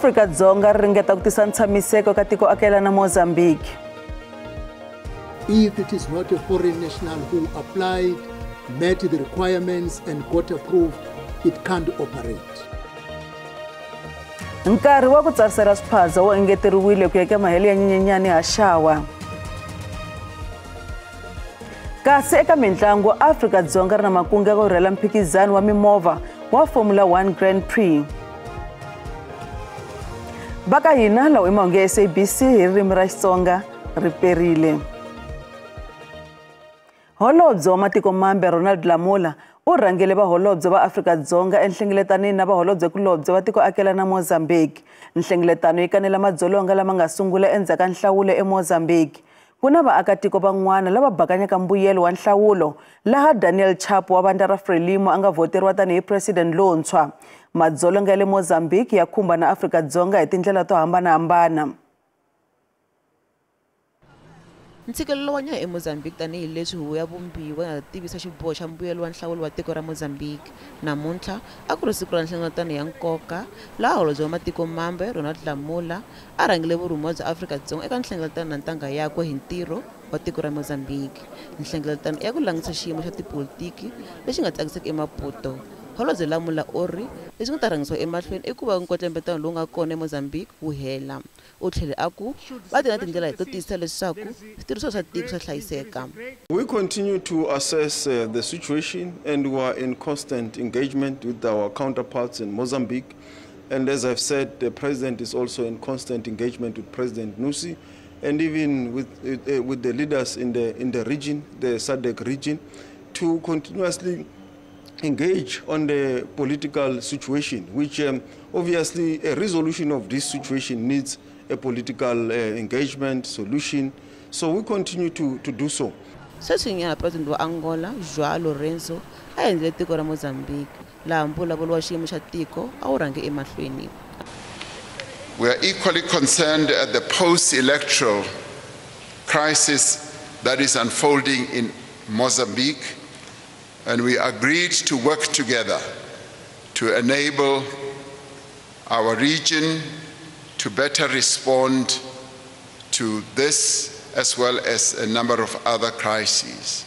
Afrika-Dzonga ri ringeta ku tisa ntshamiseko ka tiko akelana Mozambique. If it is not a foreign national who applied, met the requirements and got approved, it can't operate. Nkarhi wa ku tsarisela swiphaza wu engeteriwile ku ya eka mahelo ya Nyenyenyani haxawa. Kasi eka mintlangu, Afrika-Dzonga ri na makungu ya ku rhurhela mphikizano wa mimovha wa Formula 1 Grand Prix. Va ka hina lawa i mahungu ya SABC hi ririmi ra Xitsonga ri perile. Holobye wa matiko mambe Ronald Lamola u rhangele vaholobye va Afrika-Dzonga enhlengeletanini na vaholobyekulobye va tiko akelana Mozambique. Nhlengeletano yi kanela madzolonga lama nga sungula endzhaku ka nhlawulo eMozambique. Ku na vaakatiko van'wana lava bakanyaka mbuyelo wa nhlawulo laha Daniel Chapo wa vandla ra Frelimo a nga vhoteriwa tanihi president lontshwa. Madzolonga ya le Mozambique ya khumba na Afrika-Dzonga hi tindlela to hambanahambana. Ntshikelelo wa nyawa eMozambique tanihileswi huvo ya vumbiwa yi nga tivisa xiboho xa mbuyelo wa nhlawulo wa tiko ra Mozambique. Namuntlha a ku ri siku ra nhlengeletano ya nkoka laha holobye wa matiko mambe Ronald Lamola a rhangile vurhumiwa bya Afrika-Dzonga eka nhlengeletano na ntangha yakwe hi ntirho wa tiko ra Mozambique. Nhlengeletano ya ku langutisa xiyimo xa tipolitiki lexi nga tsakisiki eMaputo. Holobye Lamola u ri leswi nga ta rhangisiwa emahlweni i ku va nkwetlembetano lowu nga kona eMozambique wu hela. U tlhele a ku va ti na tindlela to tiyisisa leswaku switirhisiwa swa tiko swa hlayiseka. We continue to assess the situation and we are in constant engagement with our counterparts in Mozambique. And as I've said, the president is also in constant engagement with President Nyusi and even with the leaders in the region, the SADC region, to continuously engage on the political situation, which obviously a resolution of this situation needs a political engagement solution. So we continue to do so. Sweswinyana president wa Angola João Lourenço a endzele tiko ra Mozambique laha mbulavulo wa xiyimo xa tiko a wu rhange emahlweni. We are equally concerned at the post-electoral crisis that is unfolding in Mozambique, and we agreed to work together to enable our region to better respond to this as well as a number of other crises.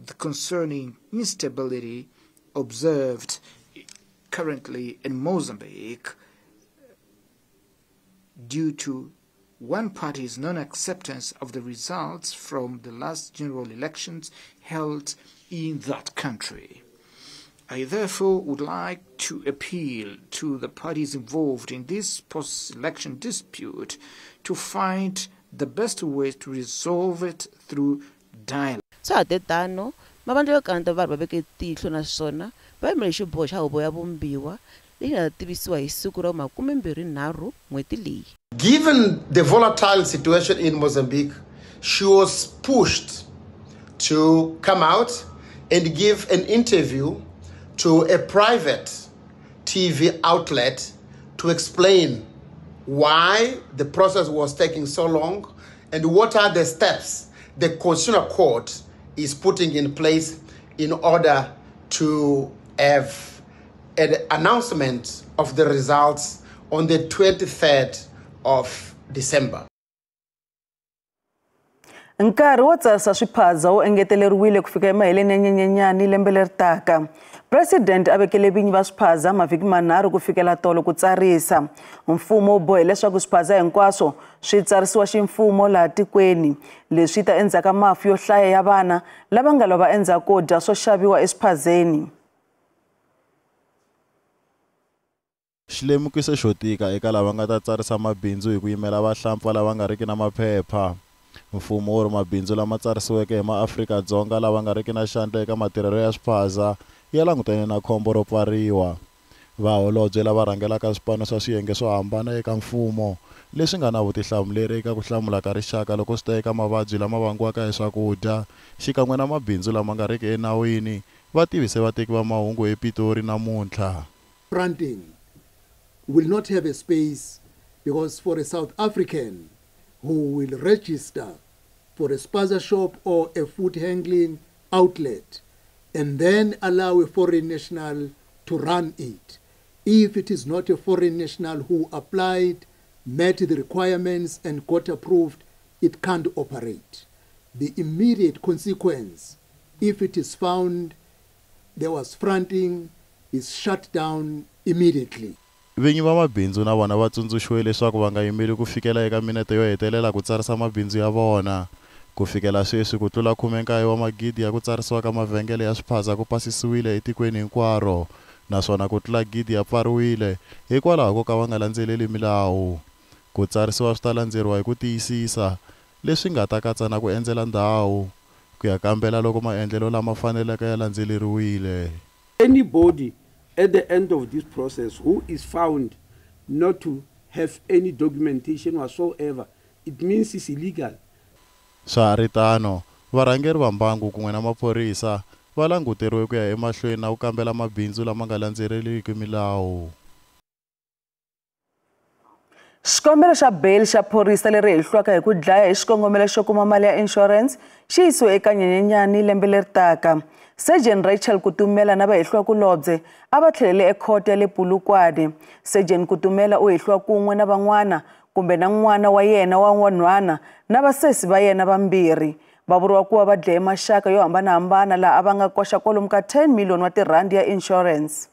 The concerning instability observed currently in Mozambique due to one party's non-acceptance of the results from the last general elections held in that country. I therefore would like to appeal to the parties involved in this post-election dispute to find the best way to resolve it through dialogue. Swa ha te tano, mavandla yo kaneta vanhu va veke tihlo naswona va yimele xiboho xa huvo ya vumbiwa lexi nga ta tivisiwa hi siku ra 23 n'hweti leyi. Given the volatile situation in Mozambique, she was pushed to come out and give an interview to a private TV outlet to explain why the process was taking so long and what are the steps the Constitutional Court is putting in place in order to have an announcement of the results on the 23rd of December. Nkarhi wo tsarisa swiphaza wu engeteleriwile ku fika emaheleni ya Nyenyenyani lembe leri taka. President a vekele vinyi va swiphaza mavhiki manharhu ku fikela tolo ku tsarisa. Mfumo wu bohe leswaku swiphaza hinkwaswo swi tsarisiwa ximfumo laha tikweni. Leswi ta endzhaku ka mafu yo hlaya ya vana lava nga lova endzhaku ko dya swo xaviwa eswiphazeni. Xilemukiso xo tika eka lava nga ta tsarisa mabindzu hi ku yimela vahlampfa lava nga riki na maphepha. Mfumo wu ri mabindzu lama tsarisiweke hi maAfrika-Dzonga lava nga riki na xandla eka matirhelo ya swiphaza ya langutane na khombo ro pfariwa. Vaholobye lava rhangelaka swipano swa swiyenge swo hambana eka mfumo leswi nga na vutihlamuleri eka ku hlamula ka rixaka loko swi ta eka mavabyi lama vangiwaka hi swakudya xikan'we na mabindzu lama nga riki enawini va tivise vateki va mahungu ePitori namuntlha. Fronting will not have a space because for a South African who will register for a spaza shop or a food handling outlet and then allow a foreign national to run it, If it is not a foreign national who applied, met the requirements and got approved, it can't operate. The immediate consequence, if it is found there was fronting, is shut down immediately. Vinyi va mabindzu na vona va tsundzuxiwe leswaku va nga yimeli ku fikela eka minete yo hetelela ku tsarisa mabindzu ya vona. Ku fikela sweswi, ku tlula 19 wa magidi ya ku tsarisiwa ka mavhengele ya swiphaza ku pasisiwile etikweni hinkwaro, naswona ku tlula gidi ya pfariwile hikwalaho ko ka va nga landzeleli milawu. Ku tsarisiwa swi ta landzeriwa hi ku tiyisisa, leswi nga ta katsa na ku endzela ndhawu ku ya kambela loko maendlelo lama faneleke ya landzeleriwile. Anybody at the end of this process who is found not to have any documentation whatsoever, it means it's illegal. Swa ha ri tano, varhangeri va mbangu kun'we na maphorisa va languteriwe ku ya emahlweni na ku kambela mabindzu lama nga landzeleliki milawu. Xikombelo xa bail xa phorisa leri hehliwaka hi ku dlaya hi xikongomelo xo kuma mali ya insurance xi yisiwe eka Nyenyenyani lembe leri taka. Sergeant Rachel Kutumela na vahehliwakulobye a va tlhelele ekhoto ya le Polokwane. Sergeant Kutumela u hehliwa kun'we na van'wana kumbe na n'wana wa yena wa wanhwana na vasesi va yena vambirhi. Va vuriwa ku va va dlaye maxaka yo hambanahambana laha a va nga koxa kwalomu ka 10 million wa tirhandi ya insurance.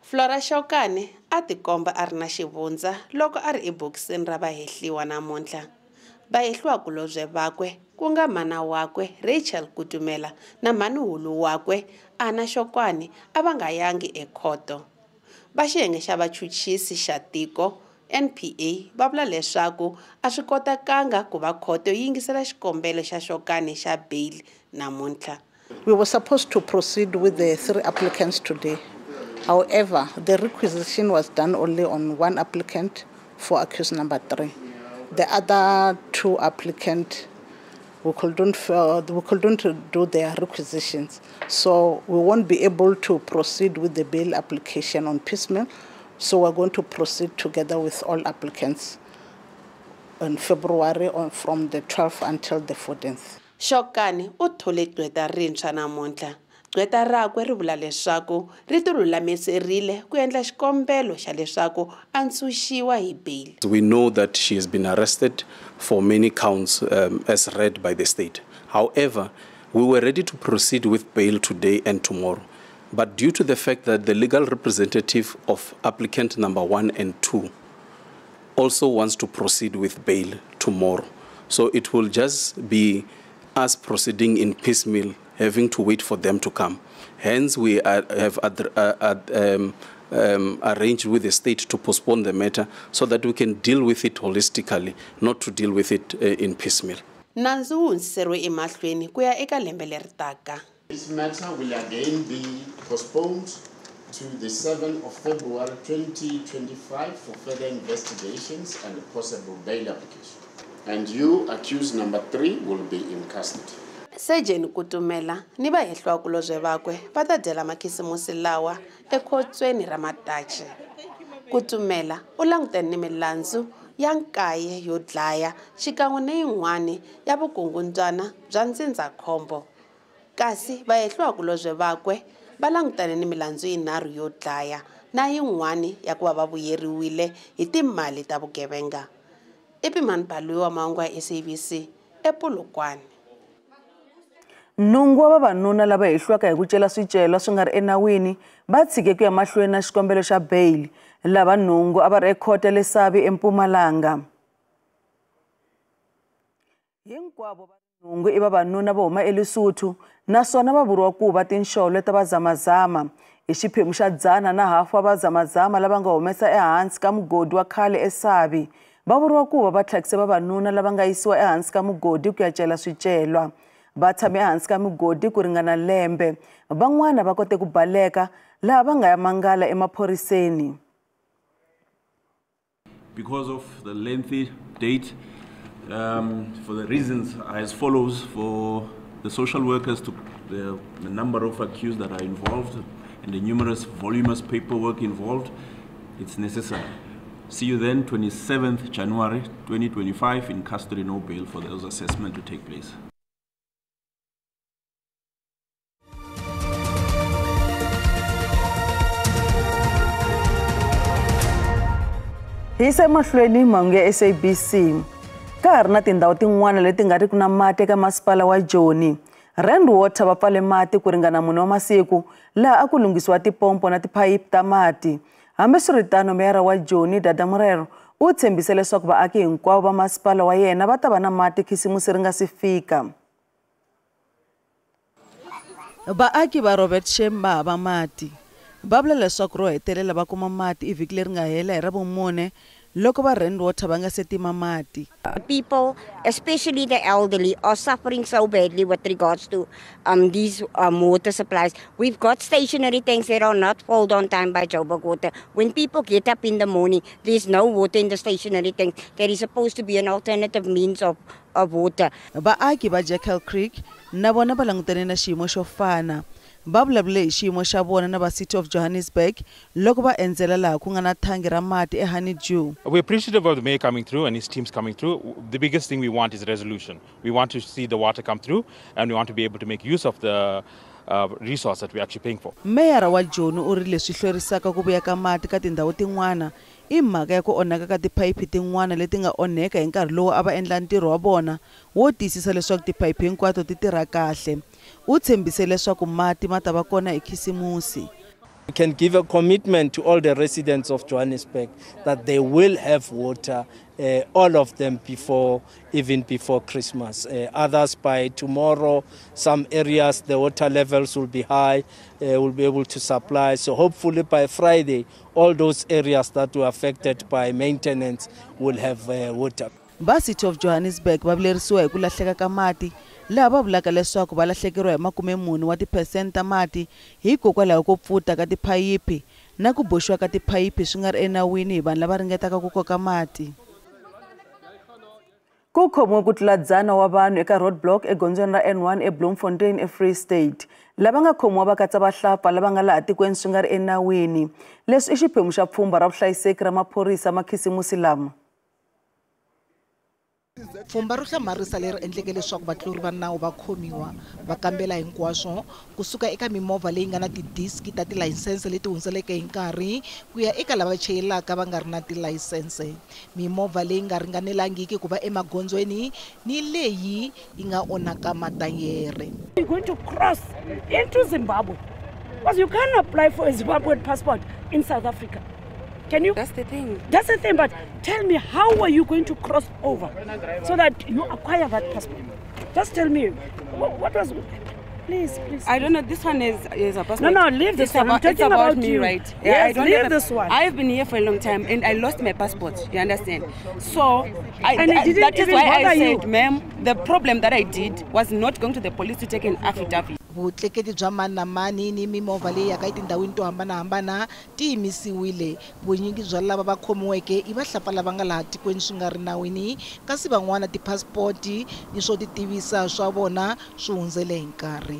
Flora Shokane a tikomba a ri na xivundza loko a ri ebokisini ra vahehliwa namuntlha. Vahehliwakulobye vakwe ku nga mana wakwe Rachel Kutumela na mhanihulu wakwe Anna Shokwane a va nga yangi ekhoto. Va xiyenge xa vachuchisi xa tiko NPA va vula leswaku a swi kotakanga ku va khoto yi yingisela xikombelo xa Shokane xa bail namuntlha. We were supposed to proceed with the three applicants today. However, the requisition was done only on one applicant for accused number 3. The other two applicants, we couldn't do their requisitions. So we won't be able to proceed with the bail application on piecemeal. So we're going to proceed together with all applicants in February from the 12th until the 14th. Shokane u thole gqweta rintshwa namuntlha. Gqweta rakwe ri vula leswaku ri tilulamiserile ku endla xikombelo xa leswaku a ntshunxiwa hi bail. We know that she has been arrested for many counts as read by the state. However, we were ready to proceed with bail today and tomorrow. But due to the fact that the legal representative of applicant number 1 and 2 also wants to proceed with bail tomorrow. So it will just be us proceeding in piecemeal, having to wait for them to come. Hence, we have arranged with the state to postpone the matter so that we can deal with it holistically, not to deal with it in piecemeal. Nandzu wu hundziseriwe emahlweni ku ya eka lembe leri taka. This matter will again be postponed to the 7th of February 2025 for further investigations and a possible bail application. And you, accused number 3, will be in custody. Sejeni Kutumela ni vahehliwakulobye vakwe va ta dyela makhisimusi lawa ekhotsweni ra Madachi. Kutumela u langutane ni milandzu ya 9 yo dlaya xikan'we na yin'wana ya vukungundzwana bya ndzindzakhombo. Kasi vahehliwakulobye vakwe va langutane ni milandzu yinharhu yo dlaya na yin'wana ya ku va va vuyeriwile hi timali ta vugevenga. I Pimani Baloyi wa mahungu ya SABC ePolokwane. Nhungu wa vavanuna lava hehliwaka hi ku cela swicelwa swi nga ri enawini va tshike ku ya mahlweni na xikombelo xa bail. Lava nhungu a va ri ekhoto ya le Sabi eMpumalanga. Hinkwavo va nhungu i vavanuna vo huma eLesotho naswona va vuriwa ku va tinxolo ta vazamazama. Hi xiphemu xa 150 wa vazamazama lava nga humesa ehansi ka mugodi wa khale eSabi. Va vuriwa ku va va tlhakise vavanuna lava nga yisiwa ehansi ka mugodi ku ya cela swicelwa. Va tshame ehansi ka migodi ku ringana lembe. Van'wana va kote ku baleka laha va nga ya mangala emaphoriseni. Because of the lengthy date, for the reasons as follows, for the social workers to the number of accused that are involved and the numerous voluminous paperwork involved, it's necessary. See you then, 27th January 2025, in custody, no bail, for those assessment to take place. Hi yisa emahlweni mahungu ya SABC. Ka ha ri na tindhawu tin'wana leti nga riki na mati eka masipala wa Joni. Rand Water va pfale mati ku ringana 4 wa masiku laha a ku lunghisiwa tipompo na tiphayiphi ta mati. Hambiswiritano, meyara wa Joni Dada Morero u tshembise leswaku vaaki hinkwavo va masipala wa yena va ta va na mati khisimusi ri nga si fika. Vaaki va Robert Shem va hava mati. Va vula leswaku ro hetelela va kuma mati i vhiki leri nga hela hi Ravumune loko va Rand Water va nga se tima mati. People, especially the elderly, are suffering so badly with regards to these water supplies. We've got stationary tanks that are not filled on time by Joburg Water. When people get up in the morning, there's no water in the stationary tanks. There is supposed to be an alternative means of water. Vaaki va Jackal Creek na vona va langutane na xiyimo xo fana. Va vulavule hi xiyimo xa vona na va City of Johannesburg loko va endzela laha ku nga na thangi ra mati eHoneydew. We're appreciative of the mayor coming through and his teams coming through. The biggest thing we want is resolution. We want to see the water come through and we want to be able to make use of the resource that we're actually paying for. Meyara wa Joni u ri leswi hlwerisaka ku vuya ka mati ka tindhawu tin'wana i mhaka ya ku onhaka ka tiphayiphi tin'wana leti nga onheka hi nkarhi lowu a va endla ntirho wa vona wo tiyisisa leswaku tiphayiphi hinkwato ti tirha kahle. U tshembise leswaku mati ma ta va kona hi khisimusi. We can give a commitment to all the residents of Johannesburg that they will have water, all of them even before Christmas. Others by tomorrow, some areas the water levels will be high, will be able to supply. So hopefully by Friday, all those areas that were affected by maintenance will have water. Va City of Johannesburg va vilerisiwa hi ku lahleka ka mati, laha va vulaka leswaku va lahlekeriwa hi 40 wa tiphesente ta mati hikokwalaho ko pfuta ka tiphayiphi na ku boxiwa ka tiphayiphi swi nga ri enawini hi vanhu lava ringetaka ku koka mati. Ku khomiwe ku tlula 100 wa vanhu eka roadblock egondzweni ra N1 eBloemfontein eFree State. Lava nga khomiwa va katsa vahlapfa lava nga laha tikweni swi nga ri enawini. Leswi i xiphemu xa pfhumba ra vuhlayiseki ra maphorisa ma khisimusi lama. Pfhumba ro hlamarisa leri endleke leswaku vatluri va nawu va khomiwa va kambela hinkwaswo kusuka eka mimovha leyi nga na tidiski ta tilayisense leti hundzeleke hi nkarhi ku ya eka lava chayelaka va nga ri na tilayisense, mimovha leyi nga ringanelangiki ku va emagondzweni ni leyi yi nga onhaka matayere. You're going to cross into Zimbabwe because you can't apply for a Zimbabwean passport in South Africa. Can you? That's the thing. That's the thing, but tell me, how are you going to cross over so that you acquire that passport? Just tell me, what was... Please, please. I don't know. This one is a passport. No, no, leave this one. I'm talking it's about me, you. Right? Yeah, yes, I don't leave this one. I've been here for a long time and I lost my passport. You understand? So, that is why I said, ma'am, the problem that I did was not going to the police to take an affidavit. Vutleketi bya mani na mani ni mimovha leyi yaka etindhawini to hambanahambana ti yimisiwile. Vunyingi bya lava va khomiweke i vahlapfa lava nga laha tikweni swi nga ri nawini, kasi van'wana tiphasipoti ni swo titivisa swa vona swi hundzele hi nkarhi.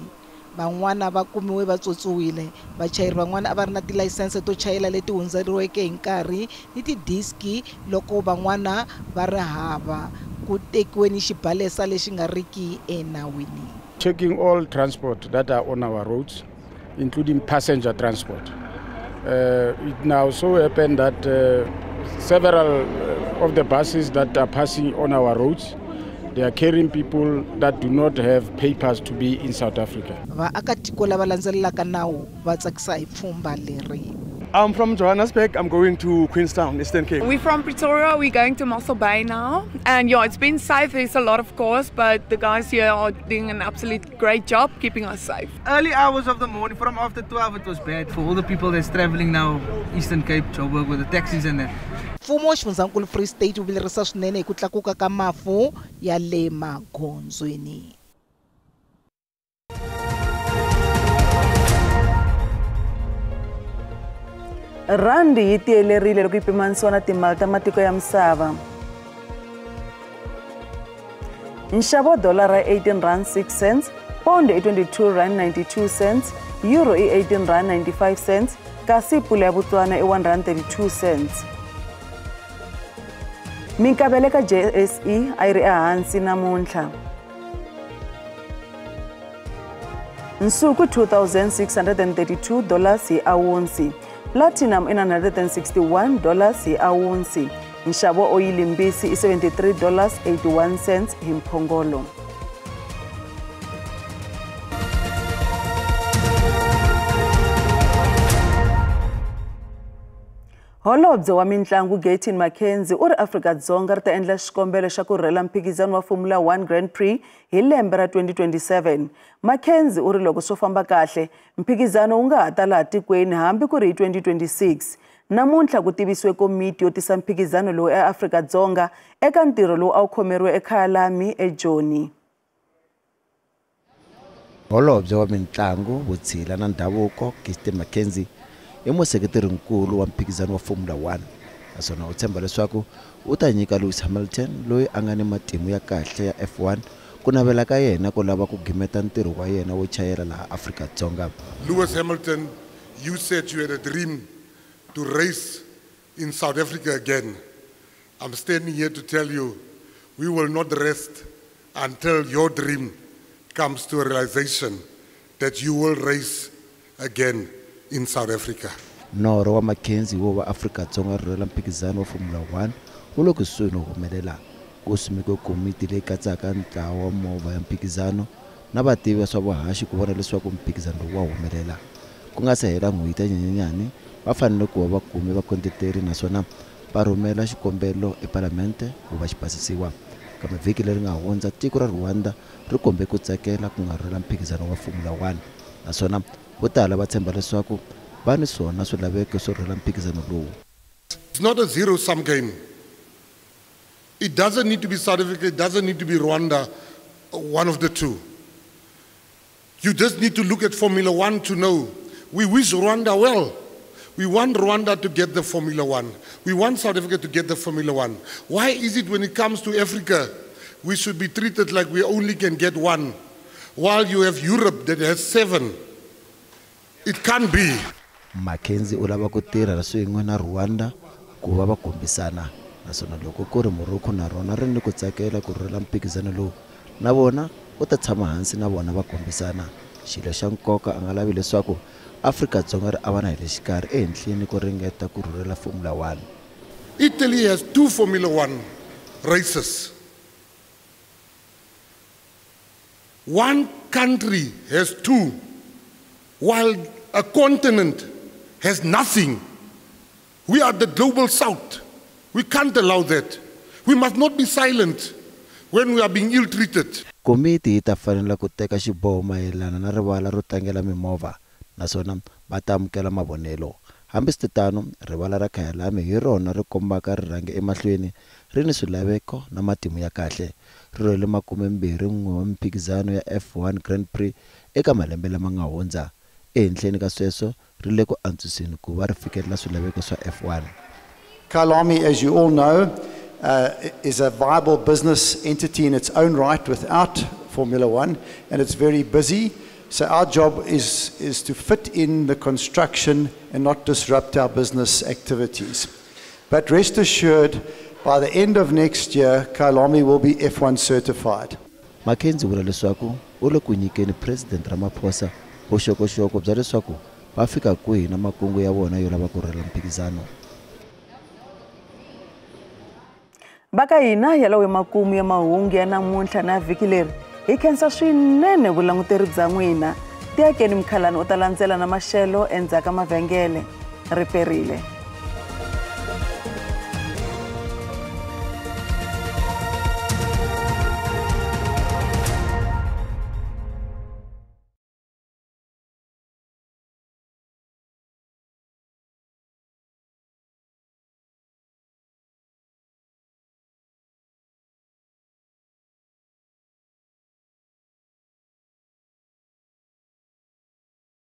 Van'wana va kumiwe va tswotswiwile. Vachayeri van'wana a va ri na tilayisense to chayela leti hundzeriweke hi nkarhi ni tidiski loko van'wana va ri hava. Ku tekiwe ni xibalesa lexi nga riki enawini. Checking all transport that are on our roads, including passenger transport. It now so happened that several of the buses that are passing on our roads, they are carrying people that do not have papers to be in South Africa. Vaakatiko lava landzelelaka nawu va tsakisa hi pfhumba leri. I'm from Johannesburg. I'm going to Queenstown, Eastern Cape. We're from Pretoria. We're going to Mossel Bay now. And yeah, it's been safe. There's a lot of cars, but the guys here are doing an absolute great job keeping us safe. Early hours of the morning, from after 12, it was bad for all the people that's traveling now, Eastern Cape, Joburg, with the taxis and that. Mfumo wa xifundzankulu Free State wu vilerisa swinene hi ku tlakuka ka mafu ya le magondzweni. Randi yi tiyelerile loko yi pimanisiwa na timali ta matiko ya misava. Nxavo dolara i R18.06, pound i R22.92, euro i R18.95, kasi pula ya Botswana i R1.32. Minkavelo eka JSE a yi ri ehansi namuntlha. Nsuku $2,632 hi awunsi. Platinum i $961 hi awunsi. Nxavo wa oyili mbisi i $73.81 hi mphongolo. Holobye wa mintlangu Gayton McKenzie u ri Afrika-Dzonga ri ta endla xikombelo xa ku rhurhela mphikizano wa Formula 1 Grand Prix hi lembe ra 2027. McKenzie u ri loko swo famba kahle, mphikizano wu nga ha ta laha tikweni hambi ku ri hi 2026. Namuntlha ku tivisiwe komiti yo tisa mphikizano lowu eAfrika-Dzonga eka ntirho lowu a wu khomeriwe eKhayalami eJoni. Holobye wa mintlangu, vutshila na ndhavuko Gayton McKenzie i museketeri-nkulu wa mphikizano wa Formula 1 naswona u tshemba leswaku u ta nyika Lewis Hamilton loyi a nga ni matimu ya kahle ya F1 ku navela ka yena ku lava ku gimeta ntirho wa yena wo chayela laha Afrika-Dzonga. Lewis Hamilton, you said you had a dream to race in South Africa again. I'm standing here to tell you we will not rest until your dream comes to a realization that you will race again in South Africa. Norho wa McKenzie wo va Afrika-Dzonga ri rhurhela mphikizano wa Formula 1 wu le kusuhi no humelela. Ku simekiwe komiti leyi katsaka ntlawa wa movha ya mphikizano na vativi va swa vuhaxi ku vona leswaku mphikizano lowu wa humelela. Ku nga se hela n'hweti ya Nyenyenyani, va fanele ku va va kume vakondleteri naswona va rhumela xikombelo ePalamente ku va xi pasisiwa. Kambe vhiki leri nga hundza, tiko ra Rwanda ri kombe ku tsakela ku nga rhurhela mphikizano wa Formula 1 naswona vo tala va tshemba leswaku va ni swona swilaveko swo rhurhela mphikizano lowu. It's not a zero-sum game. It doesn't need to be South Africa, it doesn't need to be Rwanda, one of the two. You just need to look at Formula 1 to know. We wish Rwanda well. We want Rwanda to get the Formula 1. We want South Africa to get the Formula 1. Why is it when it comes to Africa, we should be treated like we only can get one, while you have Europe that has 7? It can't be. McKenzie u lava ku tirha swin'we na Rwanda ku va va kombisana, naswona loko ku ri Morocco na rona ri ni ku tsakela ku rhurhela mphikizano lowu, na vona u ta tshama hansi na vona va kombisana. Xilo xa nkoka a nga lavi leswaku Afrika-Dzonga ri avana hi le xikarhi ehenhleni ko ringeta ku rhurhela Formula 1. Italy has 2 Formula 1 races. One country has 2, while a continent has nothing. We are the global south. We can't allow that. We must not be silent when we are being ill-treated. Komiti yi ta fanela ku teka xiboho mayelana na rivala ro tlangela mimovha naswona va ta amukela mavonelo. Hambiswiritano, rivala ra Khayalami hi rona ri kombaka ri rhange emahlweni ri ni swilaveko na matimu ya kahle. Ri rhwele 21 wa mimphikizano ya F1 Grand Prix eka malembe lama nga hundza. Ehenhleni ka sweswo, ri le ku antswiseni ku va ri fikelela swilaveko swa F1. Kyalami, as you all know, is a viable business entity in its own right without Formula 1, and it's very busy. So our job is to fit in the construction and not disrupt our business activities. But rest assured, by the end of next year, Kyalami will be F1 certified. McKenzie vula leswaku u le ku nyikeni President Ramaphosa vuxokoxoko bya leswaku va fika kwihi na makungu ya vona yo lava ku rhurhela mphikizano. Va ka hina yalawo makumu ya mahungu ya namuntlha na vhiki leri hi khensa swinene vulanguteri bya n'wina. Tiyakeni Mkhalani u ta landzela na maxelo endzhaku ka mavhengele. Ri perile.